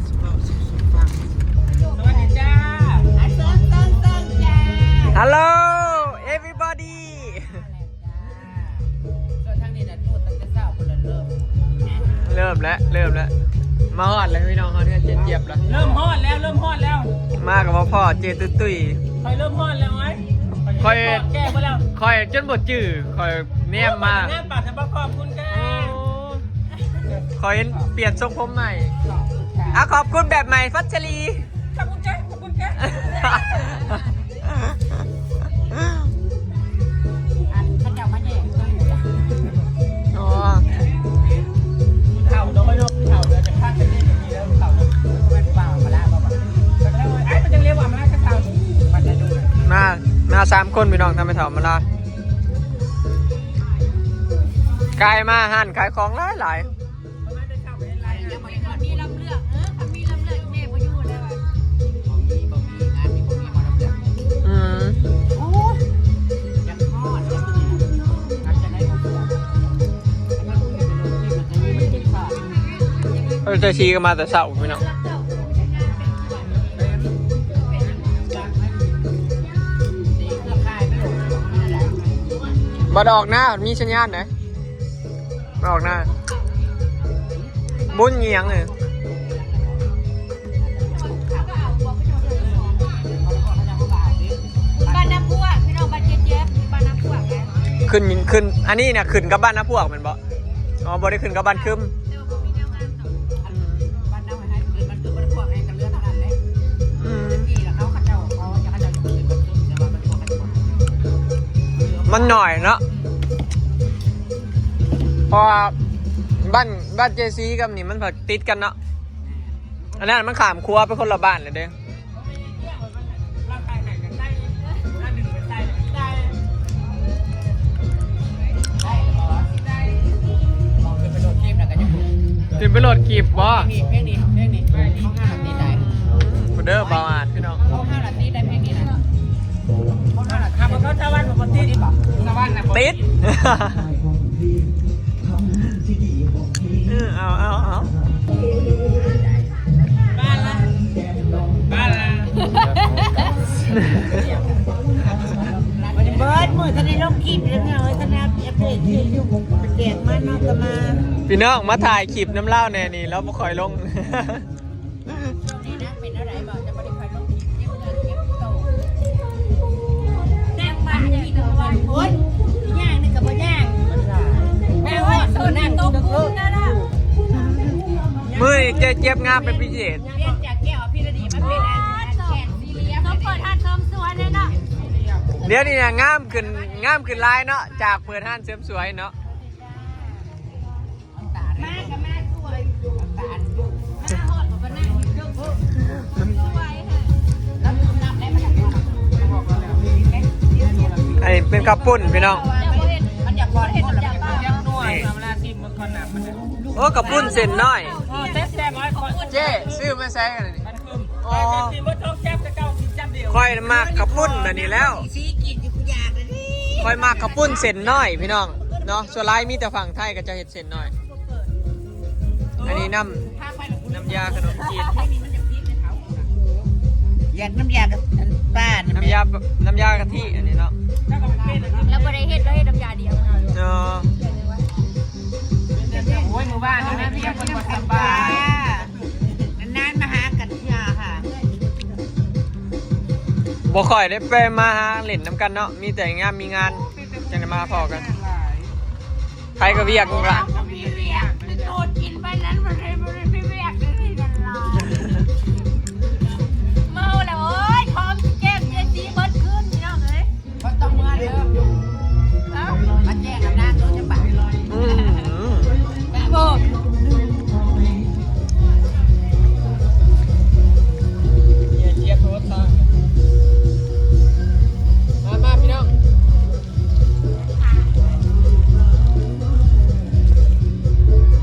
ສະຫວັດດີຈ້າ Hello everybody ສ່ວນທາງນີ້ນະ ຕູດຕັ້ງແຕ່ເຊົ້າພຸ້ນລະ ເລີ່ມ ເລີ່ມແລ້ວ ເລີ່ມແລ້ວ ມາຮອດແລ້ວພີ່ນ້ອງ ຮອດເຮືອນເຈນຈຽບແລ້ວ ເລີ່ມຮອດແລ້ວ ເລີ່ມຮອດແລ້ວ ມາກໍບໍ່ພໍ້ເຈຕຸ້ຍໆ ຂ້ອຍເລີ່ມຮອດແລ້ວ ຂ້ອຍ ຂ້ອຍ ແກ້ບໍ່ແລ້ວ ຂ້ອຍຈົນບໍ່ຈື່ ຂ້ອຍແນມມາ ງາມປານສະບາຍ ຂອບຄຸນຄ່ະ ໂອ້ ຂ້ອຍເຫັນປ່ຽນຊົງຜົມໃໝ່ ອ່ະ ຂອບຄຸນແບບໃໝ່ ພັດຊະລີ ຂອບຄຸນຈ້າ ຂອບຄຸນຈ້າ ອັນເຂົາເຈົ້າມາແຍ່ງ ອໍ ເຖົ້ານ້ອຍເນາະ ເຖົ້າເດີ ຈະພາກັນເຮັດແບບນີ້ແລ້ວ ເຖົ້າເນາະ ແມ່ນວ່າອຳມາລາບໍ່ ເອີ ມັນຈັ່ງເລີຍວ່າອຳມາລາກັບເຖົ້າ ມາ ມາສາມຄົນພີ່ນ້ອງ ທຳໃຫ້ເຖົ້າອຳມາລາ ກາຍມາຮ້ານຂາຍຂອງຫຼາຍໆ ຍັງບໍ່ມີລຳເລືອກ ເອີ ຄັນມີລຳເລືອກແມ່ບໍ່ຢູ່ແລ້ວ ບໍ່ມີ ບໍ່ມີ ງານນີ້ບໍ່ມີໝໍລຳເລືອກ ອືມ ໂອ້ຍ ຢາກຮອດ ເອີ ແຕ່ຊີກໍມາແຕ່ເຊົ້າພີ່ນ້ອງ ບັດອອກໜ້າມີສັນຍານເດ້. ອອກໜ້າ ບຸນອີ່ຫຍັງນີ້ ບ້ານນາພວກ ພີ່ນ້ອງ ບ້ານເຈຍບ ບ້ານນາພວກນະ ຂຶ້ນ ຂຶ້ນ ອັນນີ້ນະ ຂຶ້ນກັບບ້ານນາພວກແມ່ນບໍ່? ອໍ ບໍ່ໄດ້ຂຶ້ນກັບບ້ານຄຶມ ແຕ່ວ່າບໍ່ມີແນວງານເນາະ ອືມ ບ້ານນາພວກໃຫ້ເກີດ ມັນເກີດບ້ານນາພວກໃຫ້ກັນເລື່ອງເທົ່ານັ້ນແຫຼະ ອືມ ແຕ່ກີ້ລະເຂົາ ເຂົາເຈົ້າ ເຂົາຢາກ ເຂົາເຈົ້າຢາກເປັນບ້ານຄຶມ ແຕ່ວ່າບ້ານນາພວກໃຫ້ເກີດ ມັນໜ້ອຍເນາະ ເພາະວ່າບ້ານ ບ້ານເຈຊີກັບນີ້ມັນພັດຕິດກັນເນາະ ອັນນັ້ນມັນຂ້າມຂົວໄປຄົນລະບ້ານແລ້ວເດ້ ຂຶ້ນໄປໂຫຼດຄລິບບໍ່? ເພງນີ້ ເພງນີ້ ເພງນີ້ ຂອງເຮົາລະຕິດໄດ້ ພຸ້ນເດີ ບ່າວອາດ ພີ່ນ້ອງ ຂອງເຮົາລະຕິດໄດ້ ເພງນີ້ນະ ຂອງເຮົາລະຕິດ ຖ້າບໍ່ເຂົ້າສະຫວັນບໍ່ຕິດ ສະຫວັນນະບໍ່ຕິດ ຕິດ ເອີ ເອົາ ເອົາ ເອົາ ບ້ານລະ ບ້ານລະ ເບິດມື້ທັນໄດ້ລົງຄລິບເລີຍ ເຮົາທັນໄດ້ອັບເດດຢູ່ ແຈກມາເນາະ ກໍມາ ພີ່ນ້ອງມາຖ່າຍຄລິບນຳລາວແດ່ນີ້ ລາວບໍ່ຄ່ອຍລົງ ຊ່ວງນີ້ນາງເປັນແນວໃດບໍ່? ຈະບໍ່ໄດ້ຄ່ອຍລົງຄລິບ ເຈັບເນື້ອເຈັບໂຕ ນັ່ງບ້ານກິນ ໂອ້ຍ ຍ່າງນີ້ກໍບໍ່ຍ່າງ ແມ່ນວ່າ ໂອ້ຍ ໂຕນາງຕົກກຸ້ງແລ້ວນະ ມື້ນີ້ເຈຍເຈັບງາມເປັນພິເສດ ປ່ຽນຈາກແກ້ວອະພິລະດີມາເປັນອັນ ອັນແຂນສີ່ຫຼ່ຽມ ເປີດຮ້ານເສີມສວຍເລີຍເນາະ ດຽວນີ້ນະງາມຂຶ້ນ ງາມຂຶ້ນຫຼາຍເນາະ ຈາກເປີດຮ້ານເສີມສວຍເນາະ. ມາກໍມາສວຍ ມາຮອດກໍມານັ່ງຢູ່ເທິງ ສວຍແທ້ ອັນນີ້ເປັນເຂົ້າປຸ້ນພີ່ນ້ອງ ມັນຢາກ ມັນຢາກ ມັນຢາກ ໂອ້ ເຂົ້າປຸ້ນເສັ້ນນ້ອຍ ເອີ ແຊບໆ ເອີຍ ເຈ້ ຊື້ມາໃສອັນນີ້? ອໍ ຂ້ອຍມັກເຂົ້າປຸ້ນແບບນີ້ແລ້ວ ຂ້ອຍມັກເຂົ້າປຸ້ນເສັ້ນນ້ອຍພີ່ນ້ອງເນາະ ສ່ວນຫຼາຍມີແຕ່ຝັ່ງໄທເຂົາເຈົ້າເຮັດເສັ້ນນ້ອຍ ອັນນີ້ນ້ຳ ນ້ຳຢາຂະໜົມຈີນ ຢາກນ້ຳຢາກະ ອັນ ປາ ນ້ຳຢາ ນ້ຳຢາກະທິອັນນີ້ເນາະ ລາວບໍ່ໄດ້ເຮັດ ລາວເຮັດນ້ຳຢາດຽວ ອໍ ໂອ້ຍ ມື້ວານນີ້ແມ່ພຽງເພິ່ນບໍ່ສະບາຍ ນານໆມາຫາກັນເທື່ອຄ່ະ ບໍ່ຄ່ອຍໄດ້ໄປມາຫາຫຼິ້ນນຳກັນເນາະ ມີແຕ່ຍາມມີງານຈັ່ງໄດ້ມາພໍ້ກັນ ໃຜກໍວຽກລະ ເຮົາກໍມີວຽກ ແຕ່ໂຕກິນປານນັ້ນ ບໍ່ໄດ້ ບໍ່ໄດ້ໄປວຽກເດ້ ນັ້ນລະ ເມົາແລ້ວ ໂອ້ຍ ຄອມແກ້ມເຈຊີເບິດຄືນ ພີ່ນ້ອງເອີຍ. ບໍ່ຕ້ອງເມືອເດີ ເອົ້າ ມາແຈ້ງກັບນາງໂລດຈະປະ ອືມ ໂອ້ ເຈຍເຈັບໂທດຊະ ມາ ມາ ພີ່ນ້ອງ ເ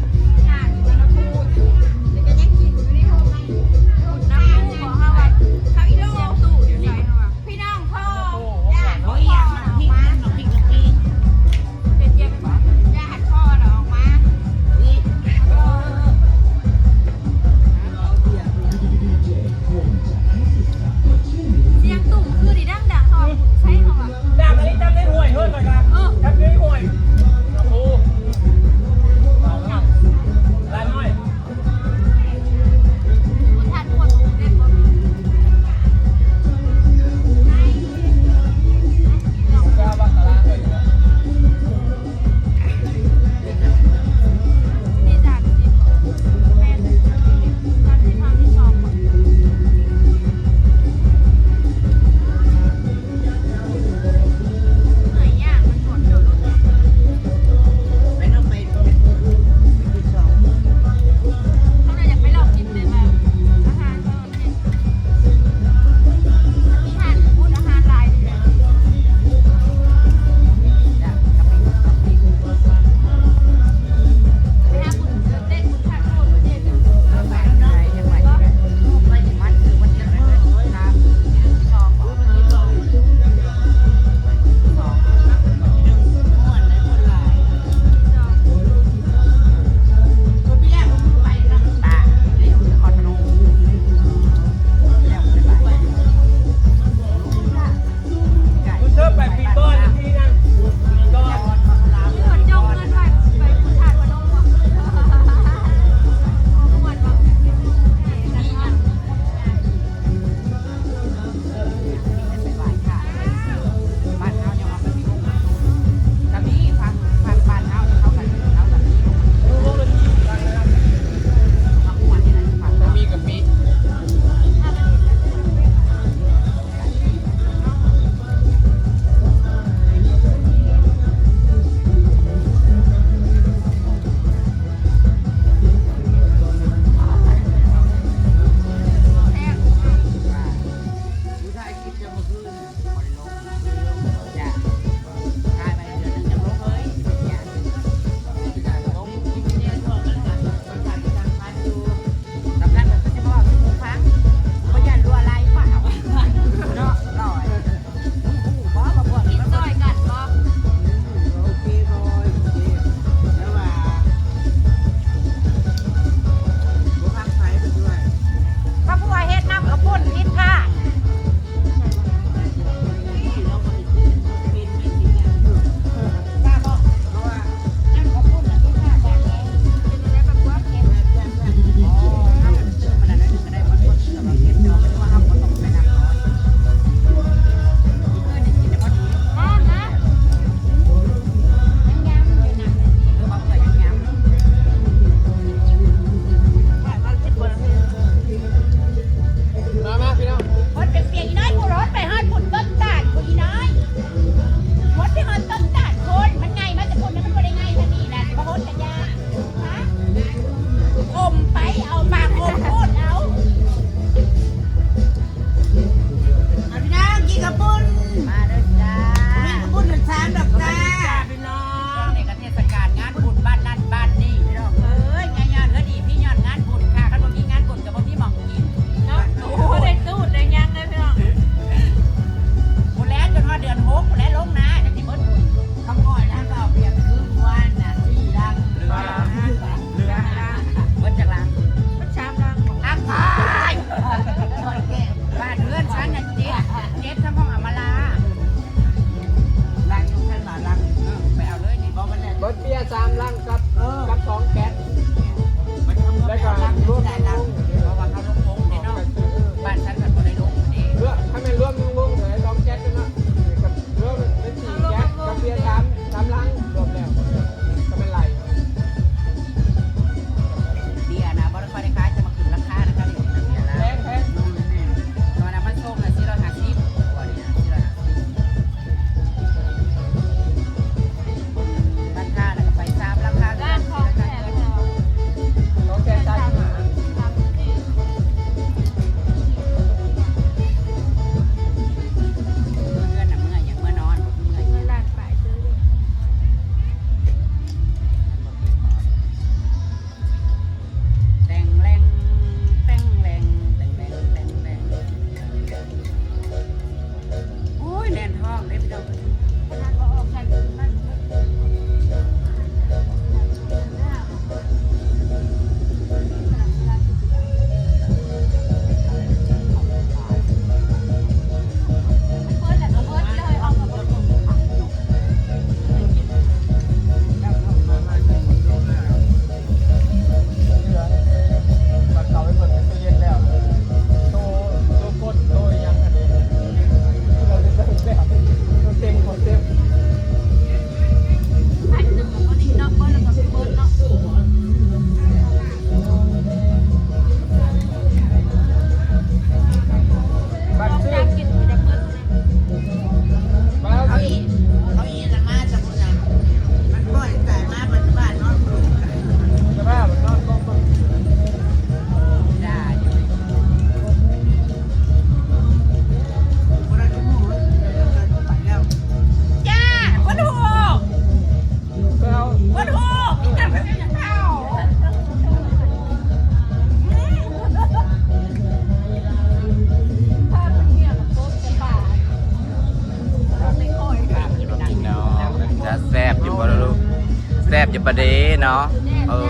ຢ່າປະເດເນາະ ເອີ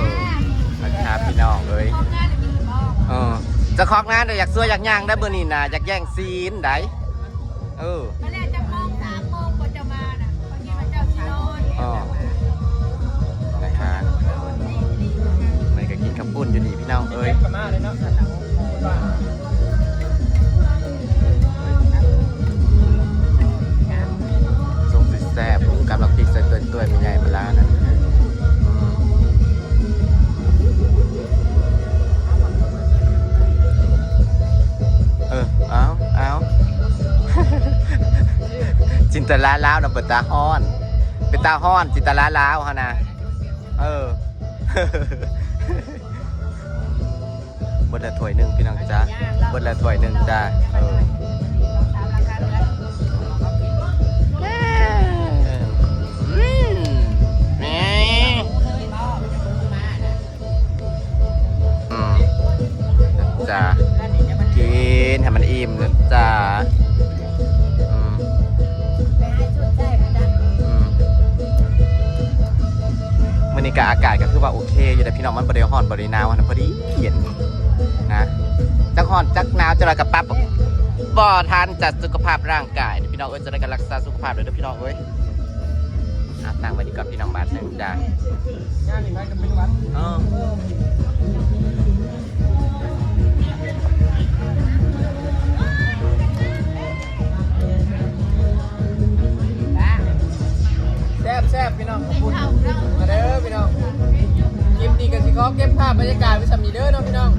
ນະຄະພີ່ນ້ອງເອີຍ ເອີ ເຈົ້າຂອງງານນະຢາກຊວຍຢາກຫຍັງໄດ໋ ມື້ນີ້ນະ ຢາກແຍ່ງຊີນໄດ໋ ເອີ ມາແລ້ວຈັກໂມງ ສາມໂມງ ກວ່າຈະມານະ ຂ້ອຍຄິດວ່າເຈົ້າຊິນອນ ເອີ ນະຄະ ມື້ນີ້ກະກິນເຂົ້າປຸ້ນຢູ່ນີ້ພີ່ນ້ອງເອີຍ ສົງຊິແຊບ ກຳລັງປີກໃສ່ເຕີຍໆ ແມ່ໃຫຍ່ມາລານະ ເອີ ເອົາ ເອົາ ຈິນຕະລາລາວນະ ເປັນຕາຮ້ອນ ເປັນຕາຮ້ອນ ຈິນຕະລາລາວຫັ້ນນະ ເອີ ເບິດລະຖ້ວຍໜຶ່ງພີ່ນ້ອງຈ້າ ເບິດລະຖ້ວຍໜຶ່ງຈ້າ ເອີ ອືມ ແມ່ ອືມ ນະຈ້າ ກິນໃຫ້ມັນອີ່ມນະຈ້າ ອືມ ອືມ ມື້ນີ້ກະອາກາດກະຄືວ່າໂອເຄຢູ່ເດ້ພີ່ນ້ອງ ມັນບໍ່ໄດ້ຮ້ອນບໍ່ໄດ້ໜາວຫັ້ນນະ ພໍດີເຢັນນະ ຈັກຮ້ອນຈັກໜາວ ຈັ່ງໃດກະປັບບໍ່ທັນ ຈັດສຸຂະພາບຮ່າງກາຍພີ່ນ້ອງເອີຍ ຈັ່ງໃດກະລັກສາສຸຂະພາບເດີພີ່ນ້ອງເອີຍ. ອ່ະ ຕັ້ງໄວ້ນີ້ກ່ອນພີ່ນ້ອງ ບາດໜຶ່ງຈ້າ ເອີ ແຊບໆ ພີ່ນ້ອງ ຂອບຄຸນ ມາເດີພີ່ນ້ອງ ຄລິບນີ້ກະຊິຂໍເກັບພາບບັນຍາກາດໄວ້ສ່ຳນີ້ເດີເນາະພີ່ນ້ອງ.